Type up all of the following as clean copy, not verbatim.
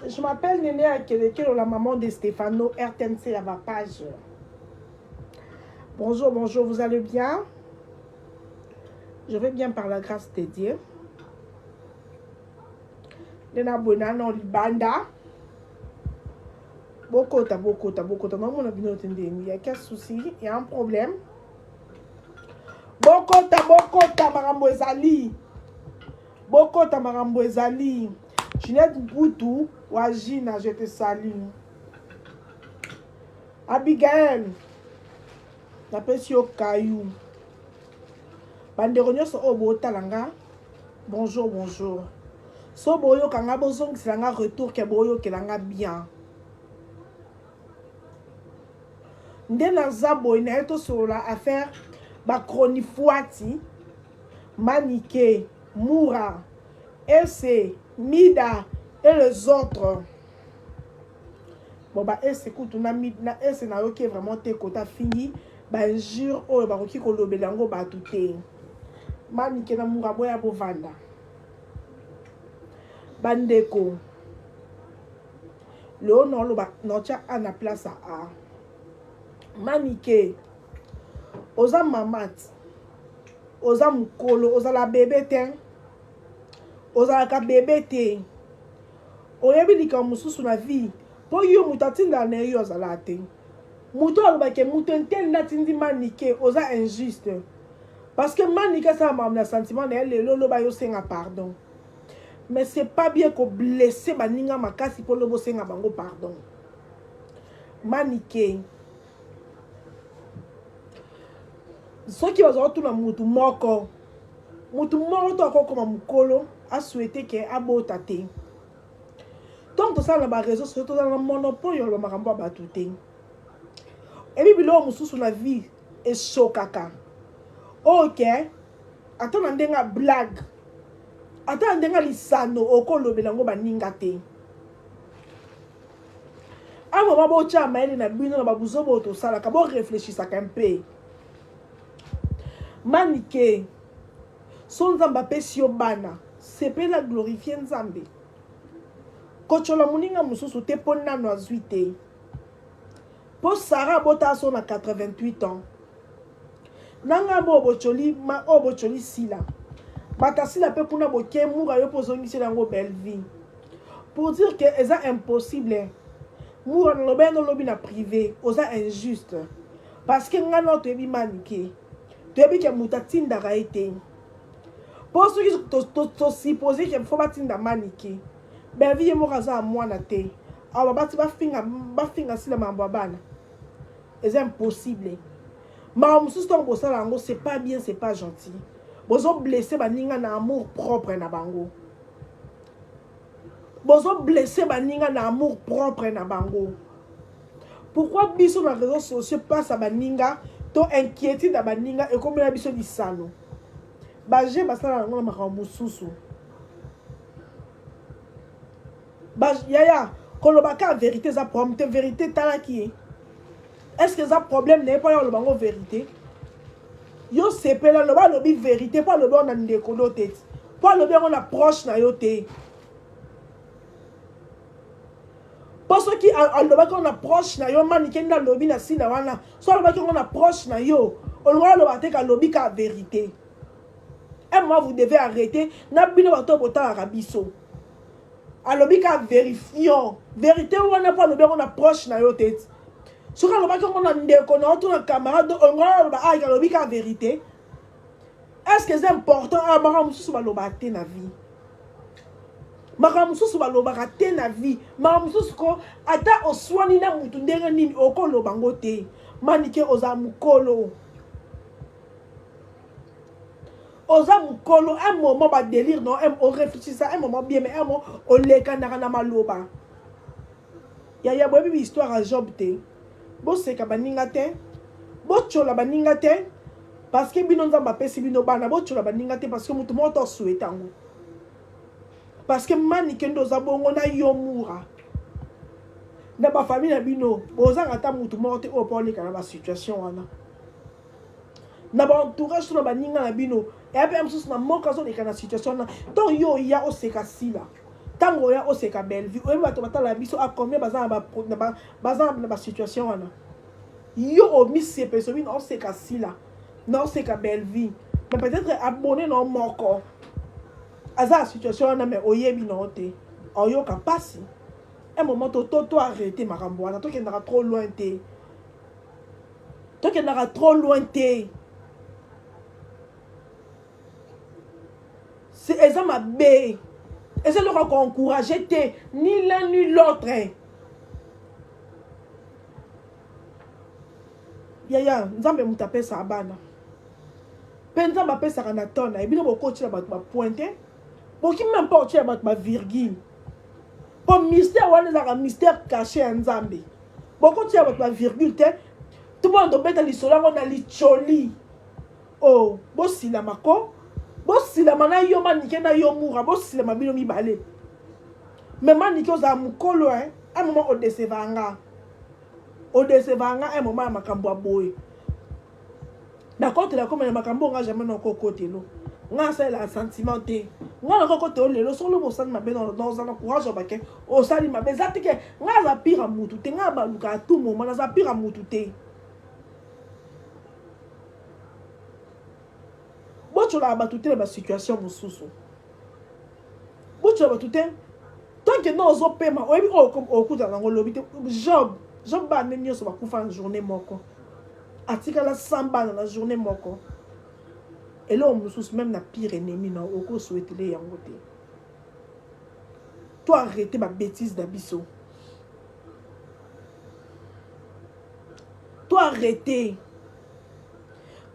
Je m'appelle Néné Akelekelo, la maman de Stéphano, RTNC à ma page. Bonjour, bonjour, vous allez bien? Je vais bien par la grâce de Dieu. Nena Bonano Libanda. Bokota, bokota, bokota. Maman, il y a quel souci? Il y a un problème? Bokota, bokota, makambo ezali. Bokota makambo ezali. Ginette Mputu wa Gina, je te salue. Abigail, napesi yo kayu. Bandeko nyonso oyo botala nga, bonjour, bonjour. So boyoka nga, bozongisela nga retour ke boyokela nga bien. Nde naza boye naye tosolola affaire ba chronifuati Manike, Mura, Ese, Mida et les autres. Bon ba Ese kutu na, na Ese nayoki vraiment te kota fingi ba injure oyo bakoki kolobela yango bato te. Manike na Mura boya bovanda. Bandeko, leo naoloba naotya A na place ya A. Manike, oza mamat, oza mukolo, ozala bebe te, ozalaka bebe te, oyebi likambo mosusu na vie mpo yo moto atindaka na ye yo azalaka te. Moto alobake moto enteli nde atindi Manike, oza injuste parce que Manike asala makambo na sentiment na ye, lelo loba yo senga pardon. Mais c'est pas bien ko blesser baninga makasi mpo loba osenga bango pardon. Manike, soki bazwa kotuna mutu moko, mutu moko to akokoma mokolo asouhaite ke abota te. Ntango tosala na ba réseaux sociaux, tozala na monopole ya koloba makambo ya bato te. Ebi biloko mosusu na vie esokaka oyo ke ata na ndenge ya blague, ata na ndenge ya lisano, okolobela yango baninga te. Awa mama, botya mayele na bino na babuzoba oyo tosalaka, boreflechisaka mpe. Manike, so Nzambe apesi yo bana, sepela, glorifie Nzambe. Kotyola moninga mosusu te mpo nano azwi te. Mpo Sara abota so na 88 ans. Na ngambo oyo botyoli ma oyo botyoli Sila. Bato ya Sila mpe kuna boke mura yo mpo ozongisela yango Bellevue. Pour dire que eza impossible. Mura naloba yango lobi na privé, oza injuste. Parce que nga na toyebi Manike. Toyebi ke moto atindaka ye te. Mpo soki tosupose ke fo batinda Manike, Bellevue ye moko aza ya mwana te. Awa bati bafinga bafinga Sila makambo ya bana. Eza impossible. Makambo mosusu ntango bosala yango, c'est pas bien, c'est pas gentil. Bozo blesser baninga na amour propre na bango. Bozo blesser baninga na amour propre na bango. Pourquoi biso na réseaux sociaux pasa baninga to inquiétude ya baninga ekomela biso lisano? Baje basala yango na makambo mosusu. Ba yaya koloba ka vérité eza problème te, vérité etalaki ye. Est-ce que eza problème na ye mpo ya koloba yango vérité? Yo sepela, loba alobi vérité mpo alobi yango na ndeko no te, mpo alobi yango na proche na yo te. Mpo soki alobaki yango na proche na yo, Manike nde alobi na Sila wana, so alobaki yango na proche na yo, olongo aloba te kalobi ka vérité. Un moment vous devez arrêter na bino bato botalaka biso. Alobi ka vérifions vérité wana mpo alobi yango na proche na yo te. Soki alobaki yango na ndeko na yo to na camarade, olongo aloba ah alobi ka vérité. Est-ce que c'est important? Ah, makambo mosusu balobaka te na vie. Makambo mosusu balobaka te na vie. Makambo mosusu ko ata oswani na mutu ndenge nini, okoloba ngo te. Manike, oza mokolo. Oza mokolo, un moment ba délire non, o réfléchissa un moment bien, mais un moment olekanaka na maloba. Yaya, boyebi histoire ya Job te. Boseka baninga te, botyola baninga te, parce que bino Nzambe apesi bino bana, botyola baninga te parce que moto moko to asouhaite yango. Parce que Manike nde oza bongo na yo Mura. Na ba famille na bino, bozanga ata moto moko te oyo mpo oleka na ba situation wana. Na ba entourage to na baninga na bino, eya mpe mosusu na moko azoleka na situation wana. Ntango yo oya oseka Sila. Ntango oya oseka Bellevue, oyebi bato batala biso a combien baza na baza na ba situation wana. Yo omisepesa obi na oseka Sila, na oseka Bellevue. Mais peut-être abonné na moko aza na situation wana mais oyebi na yo te. Oyoka pasi. Un moment to to to arrêter makambo wana, tokendaka trop loin te. Tokendaka trop loin te. Eza mabe. Eza eloko ya koencourage te, ni l'un ni l'autre. Yaya, Nzambe moto apesaka bana. Mpe Nzambe apesaka na temps na ye. Bino bokotiela bato ba point te. Boki même pas otiela bato ba virgule. Po mystère wana ezalaka mystère caché ya Nzambe. Bokotiela bato ba virgule te. Tobona tobeta lisolo yango na licholi. Oh, bosilama ko. Bosilama na yo Manike na yo Mura, bosilama bino mibale. Mais Manike ozala mukolo hein, un moment o decevaka nga. O decevaka nga un moment ya makambo ya boye. Nakotela koma na makambo nga jamais nakokotelo. Nga asalelaka sentiment te. Nga nakokotelo lelo soki lobi osali mabe naza na courage obake osali mabe eza te ke nga aza pire ya mutu te nga baluka à tout moment naza pire ya mutu te. Botyolaka bato te na basituation mosusu. Botyola bato te tant que no ozopema oyebi oyo okutana nango lobi te. Job, Job bana nde nyonso bakufa na journée moko, atikala sans bana na journée moko. Eloko mosusu meme na pire ennemi na okosouhaitele yango te. To arrete ba bêtises na biso. To arrete.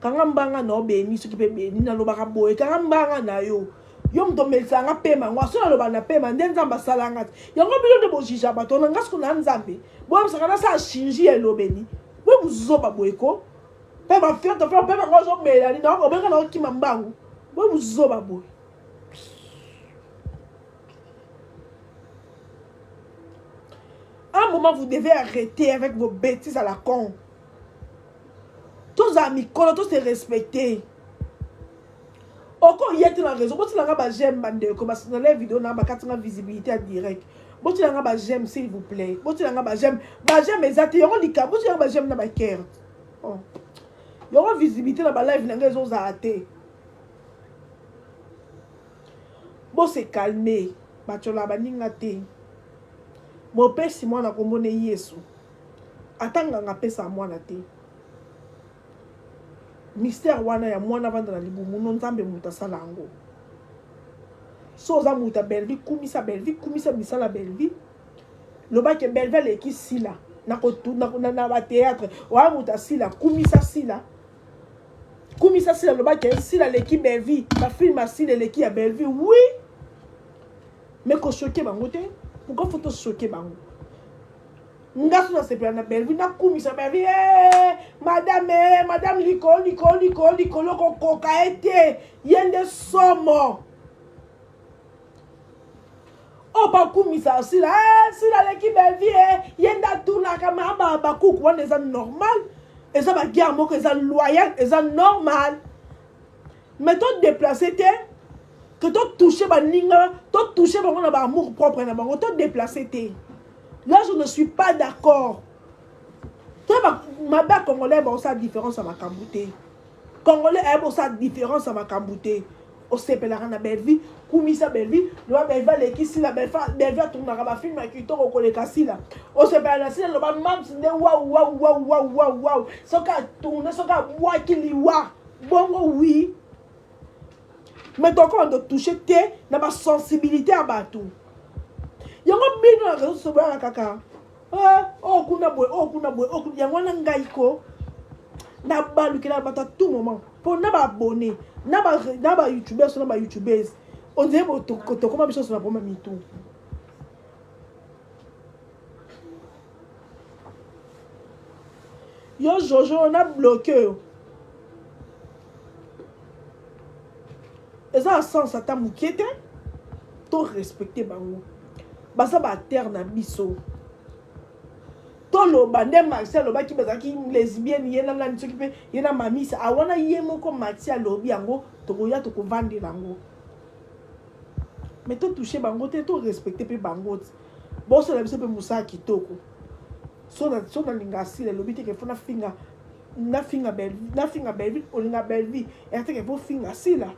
Kanga mbanga na yo beni soki pe beni nalobaka boye kanga mbanga na yo yo moto omelisaka nga pema yango aso naloba na pema nde nzambe asala nga te yango bino nde bojija bato na nga siko na nzambe boyebisaka nasala chirurgie ya elobeli boye buzoba boye ko mpe bafioto mpe mpe bango ozomela nini obenga na okima mbangu boye buzoba boye. Un moment vous devez arrêter avec vos bêtises à la con. Tozala mikolo, to se respecter. Oko ye te na réseau, botina nga ba j'aime bandeko, ba signaler vidéo na ba kati nga visibilité ya direct. Botina nga ba j'aime s'il vous plaît. Botina nga ba j'aime, ba j'aime eza te yango likambo, botina nga ba j'aime na ba cœur. Oh. Yango visibilité na ba live na nga ezozala te. Bo se calmer, batiola baninga te. Mopesi mwana kombo ne Yesu. Ata nganga apesaka mwana te. Mystère wana ya mwana avanda na libumu no Nzambe moto asala yango. So oza moto ya Bellevue, kumisa Bellevue, kumisa misala Bellevue. Loba ke Bellevue aleki Sila na na, na ba théâtre. Oya moto ya Sila, kumisa Sila. Kumisa Sila, loba ke Sila aleki Bellevue, ba film ya Sila eleki ya Bellevue. Oui. Mais ko choquer bango te. Pourquoi faut to choquer bango? Nga so nasepela na Bellevue, nakumisa Bellevue, eh, madame, eh, madame likolo likolo likolo likolo kokoka ye te, ye nde somo. Oyo bakumisa Sila, eh, Sila aleki Bellevue, eh, ye nde atunaka ma ba bakuku wana eza normal, eza ba guerre moko eza loyal, eza normal. Mais to déplacer te que to toucher baninga, to toucher bango na ba amour propre na bango, to déplacer te. Là, je ne suis pas d'accord. Toi, mabe ya congolais baosala différence ya makambo te. Congolais ayebi osala différence ya makambo te. Osepelaka na Bellevue, kumisa Bellevue, loba Bellevue aleki Sila, Bellevue atournaka ba film ya kitoko koleka Sila. Osepela na Sila, loba Mams nde waou waou waou waou waou waou. Soki atourne, soki abwaki liwa, bongo oui. Mais tokoma to toucher te na ba sensibilité ya bato. Yango bino na réseau sociaux boyaka kaka eh, oyo kuna boye, oyo kuna boye, oyo kuna. Yango wana ngai ko nabalukela bato à tout moment mpo na ba abonné na ba na ba youtubeurs na ba youtubeuses on dirait tokoma biso na problème mitu. Yo Jojo na bloqué yo. Eza na sens ata mokie te. To respecter bango. Baza ba acteur na biso. Toloba nde Maxi alobaki bazalaki lesbienne ye na nani soki pe ye na Mamisa. Awana ye moko Maxi alobi yango tokoya tokovandela yango. Mais to toucher bango te, to respecter pe bango ti. Bosala biso pe mosala kitoko. So na so na linga asila elobi te ke fo na finga na finga Bellevue, na finga Bellevue, olinga Bellevue, ya te ke fo finga sila.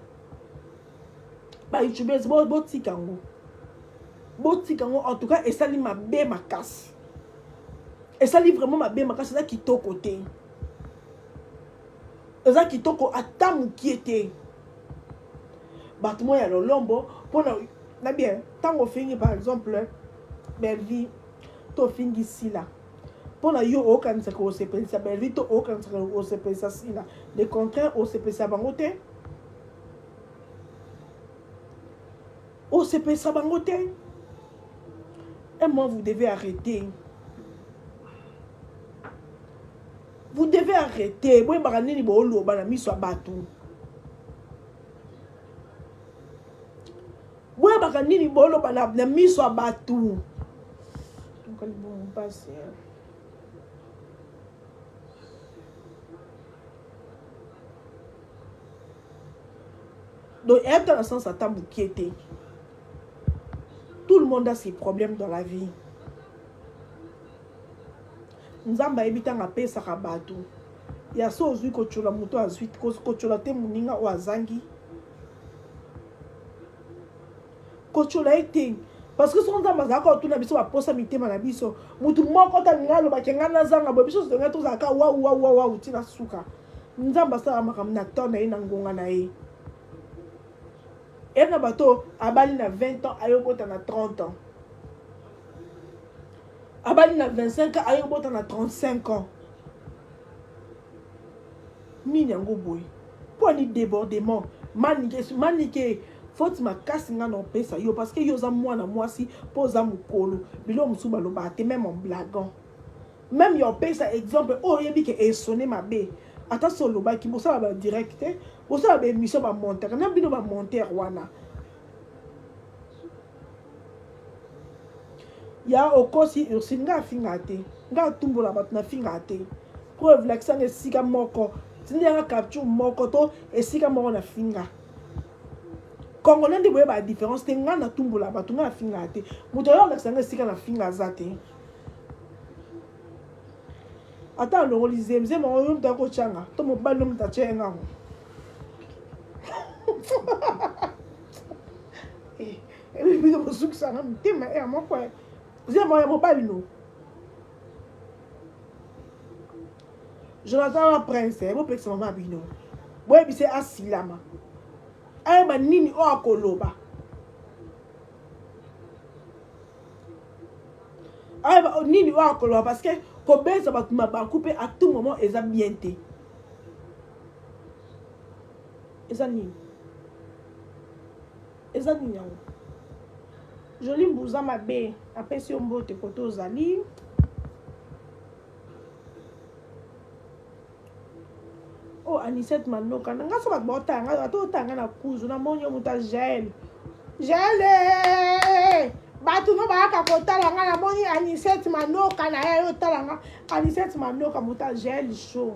Ba youtubeurs bo botika yango. Botika yango en tout cas esali mabe makasi. Esali vraiment mabe makasi eza kitoko te. Eza kitoko ata mukie te. Bato moko ya lolombo pona na bien ntango ofingi par exemple Bellevue to ofingi Sila pona yo okanisaka osepelisa Bellevue to okanisaka osepelisa Sila, le contraire osepelisa bango te, osepelisa bango te. Et moi vous devez arrêter. Vous devez arrêter. Boyebaka nini booloba na miso ya bato. Boyebaka nini booloba na, na miso ya bato. Mpasi. Donc, être na sens ata mokie te. Tout le monde a ses problèmes dans la vie. Nzambe ayebi ntango apesaka bato ya so ozwi kotyola moto azwi kotyola te moninga oyo azangi kotyola ye te parce que soki nzambe azalaka kotuna biso baposa mitema na biso motu moko te alinga alobaki ngai nazanga boye biso tolinga tozalaka wau wau wau wau ntina suka nzambe asalaka makambo na temps na ye na ngonga na ye eye na bato abali na 20 ans ayobota na 30 ans abali na 25 ans ayobota na 35 ans nini yango boye mpo ani débordement manike manike faute makasi nga na opesa yo parce que yo oza mwana mwasi mpo oza mokolo biloko mosusu balobaka te même en blaguant meme ya opesa exemple oyo oyebi ke esone mabe ata so olobaki bosala ba direct te bosala ba émission ba monteur na bino ba monteur wana ya okosi ursule nga afingaka te nga atumbola bato nafingaka te preuve lakisa nga esika moko tindela nga capture moko to esika moko nafinga congolais nde boyeba différence te nga natumbola bato nga afingaka te moto oyo alakisa nga esika nafinga aza te ata alongoli zemi zemi yango yo moto akotyanga to mobali no moto atya ye ngango eh, bino bosukisanga mitema ya moko zemi ya mobali no jonathan na prince eh, bopekisa mama bino boyebise asilama ayeba nini oyo akoloba ayeba nini oyo akoloba parce que kobeza bato mabaku mpe à tout moment eza bien te eza nini eza nini yango joli mbuza mabe apesi yo mbote kote ozali Oh Anicette Manoka na nga so bato baotanga nga bato otanga na kuzu na moni yo moto ya Jael Jael eh! bato no bayaka kotala nga na moni Anicette Manoka na ye otala nga Anicette Manoka moto ya Jael show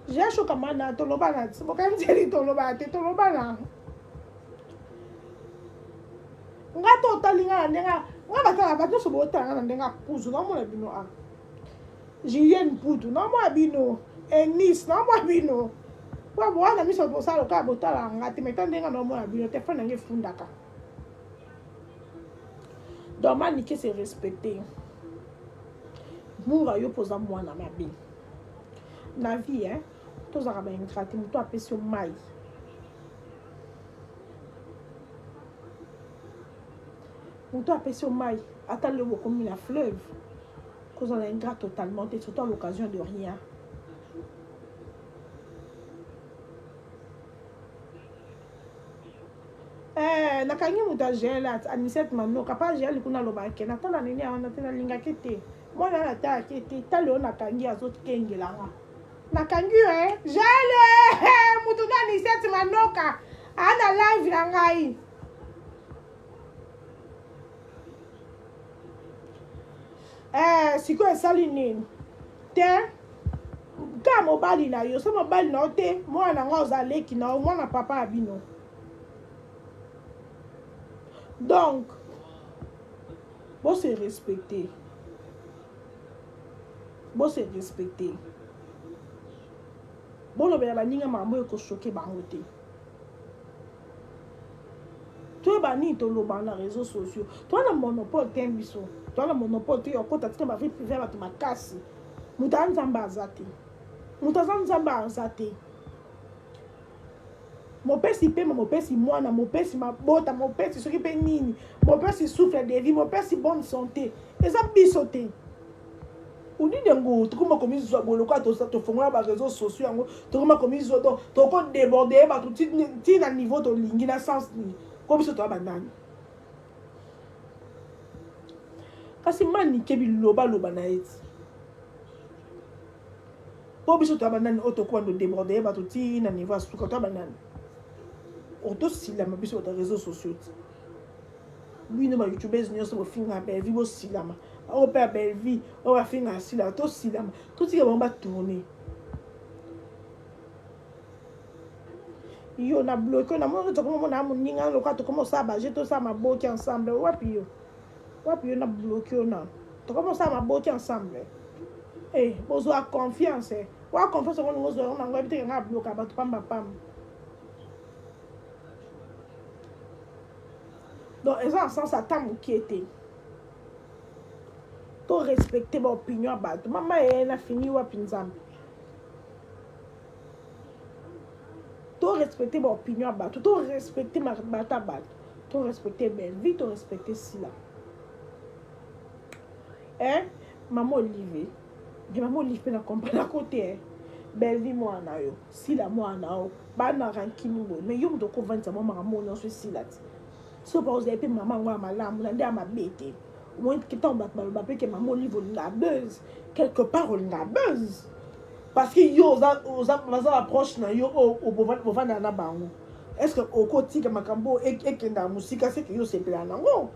Jael show kamana tolobana bokanzeli tolobana te tolobana nga to otali nga na ndenge nga batala bato nyonso bootala nga na ndenge ya kuzu naomona bino a ah. Julienne Mputu na mwa bino Eunice na mwa bino po bowana miso bosala lokola botalaka nga te mai ndenge na omona bino telefone na nga efundaka donc manike se respecte mura yo mpo oza mwana mabe na vie hein tozalaka ba ingrate moto apesi yo mai moto apesi yo mai ata lelo bokomi na fleuve kozala ingrat totalement te surtout à l'occasion de rien Eh, nakangi moto ya gel anisette manoka pa gel kuna alobaka ke natala nini wana te nalingaki te mwana wana atalaki te tala oyo nakangi azokengela nga nakangi yo e gel moto na anisette manoka aa na live na ngai Eh, sikoyo esali nini te ka mobali na yo so mobali na yo te mwana na nga oza leki na yo mwana papa ya bino Donc bo se respecter, bo se respecter, bolobela baninga makambo oyo ekochoke bango te. Toyeba nini tolobaka na réseaux sociaux. Toza na monopole te, biso toza na monopole te ya kokota tina ba vie privée ya bato makasi. Moto aza Nzambe aza te, moto aza Nzambe aza te. Mopesi pema, mopesi mwana, mopesi mabota, mopesi soki mpe nini, mopesi souffle de vie, mopesi bonne santé, eza biso te. Onini yango tokoma komizwa boye lokola tofongola ba réseaux sociaux yango tokoma komizwa, donc tokodeborde bato ti na niveau tolingi na sens nini ko biso toya banani? Kasi Manike bilobaloba na ye ti mpo biso toya banani oyo tokoma todeborde bato ti na niveau ya suka? Toya banani oyo tosilama biso bato ya réseaux sociaux ti? Bino ba youtubeurs nyonso bofingaka Bellevue, bosilama. Oyo mpe ya Bellevue oyo bafingaka Sila, tosilama, totika bango batourne. Yo na bloke, namoni tokomomona moninga lokola tokoma osala baje, tosala maboki ensemble. Wapi yo? Wapi yo? Na bloke yo na tokoma osala maboki ensemble. Eh, bozwa confiance, eh. Wa confiance yango ndenge ozwa yango nango, yebi teke nga bloka bato pamba pamba. Donc eza na sens ata mokie te. To respecte baopinion ya bato. Mama ye na fini wapi Nzambe? To respecte baopinion ya bato, to respecte bato ya bato, to respecte Bellevue, to respecte Sila. Eh, mama Olive, mais mama Olive mpe na comprendre te. Eh, Bellevue mwana na yo, Sila mwana na yo, bana rankini boye, mais yo moto okovandisa mwa makambo nyonso esila ti so mpa ozali mpe mama yango ya malamu na nde ya mabe te. Omoni ntango bato baloba mpe ke mama Olive olingaka buzz, quelque part olingaka buzz, parce que yo oza baza baproche na yo oyo bovandaka na bango. Est ce que okotika makambo oyo ekendaka mosika? Seke yo osepelaka nango.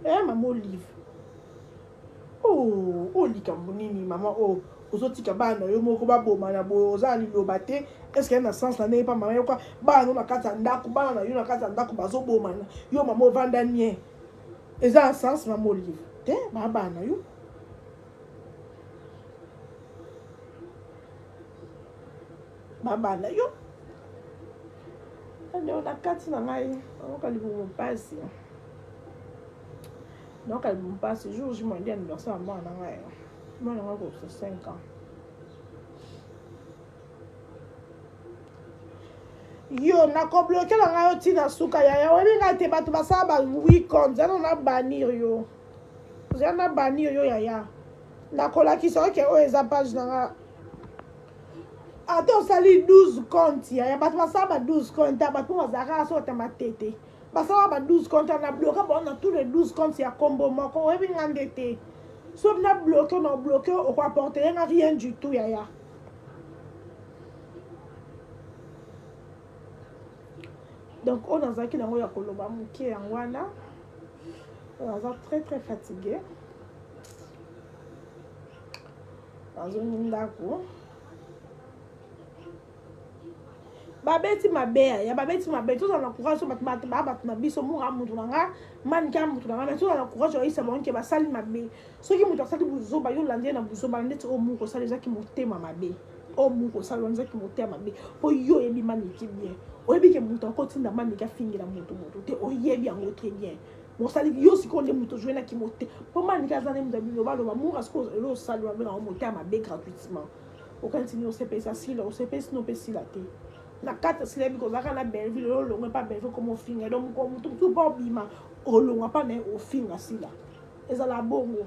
Eh, mama Olive, oh, oyo likambo nini mama oyo ozotika bana na yo moko baboma na boye? Oza na liloba te. Est ce que na sens na ndenge mpa mama yoka bana no na kati ya ndako, bana na yo na kati ya ndako bazobomana, yo mama ovanda nie, eza na sens mama Olive te? Baa bana na yo, babana yo. Andeo na kati na ngai nayoka libumu mpasi, nayoka libumu mpasi. Jour J mondi anniversaire ya mwana na ngai, mwana na ngai kokisa 5 ans. Yo nakobloke na ngai yo ntina suka yaya, oyebi ngai te. Bato basala ba weekend zana na bannir yo, zana na bannir yo yaya. Nakolakisa oke oyo eza page na nga. Ata osali 12 compte yaya, bato basala ba 12 compte, bato mpo bazalaka so ata matete basala ba 12 compte, na bloke bango na tous les 12 compte ya kombo moko. Oyebi nga nde te. So na bloke, na bloke, okoapporte nga rien du tout yaya. Donc oyo nazalaki nango ya koloba moke yango wana. Naza très très fatigué, nazongi ndako. Babeti mabe ya babeti mabe, tozala na courage. Bato bato baa bato na biso, mura mutu na nga, Manike mutu na nga, mais tozala na courage oyisa bango ke basali mabe. Soki moto asali buzoba, yo olandi ye na buzoba. Ndeti oyo moko osali ezaki motema mabe, oyo moko osali wana ezaki motema mabe, mpo yo oyebi Manike bien, oyebi ke moto akotinda Manike afingela moto moto te, oyebi yango très bien. Mosali yo sikoyo nde moto ozwelaki mote, mpo Manike aza nde moto ya bilobaloba. Mura sikoyo elo osali wabenga yango motema mabe gratuitement. Okanisi nini? Osepelisa Sila, osepelisi no mpe Sila te. Na kati ya Sila yebi kozalaka na Bellevue, lelo olongwe mpa Bellevue, koma ofinga. Donc moto mosusu mpo obima olongwa mpa na ye, ofinga Sila, ezala bongo.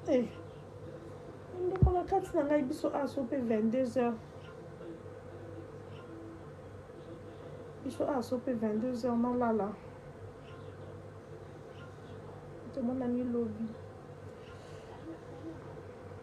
Eh, ndeko na kati na ngai, biso aso mpe 22 heures, biso aso mpe 22 heures, nalala. Tomonani lobi.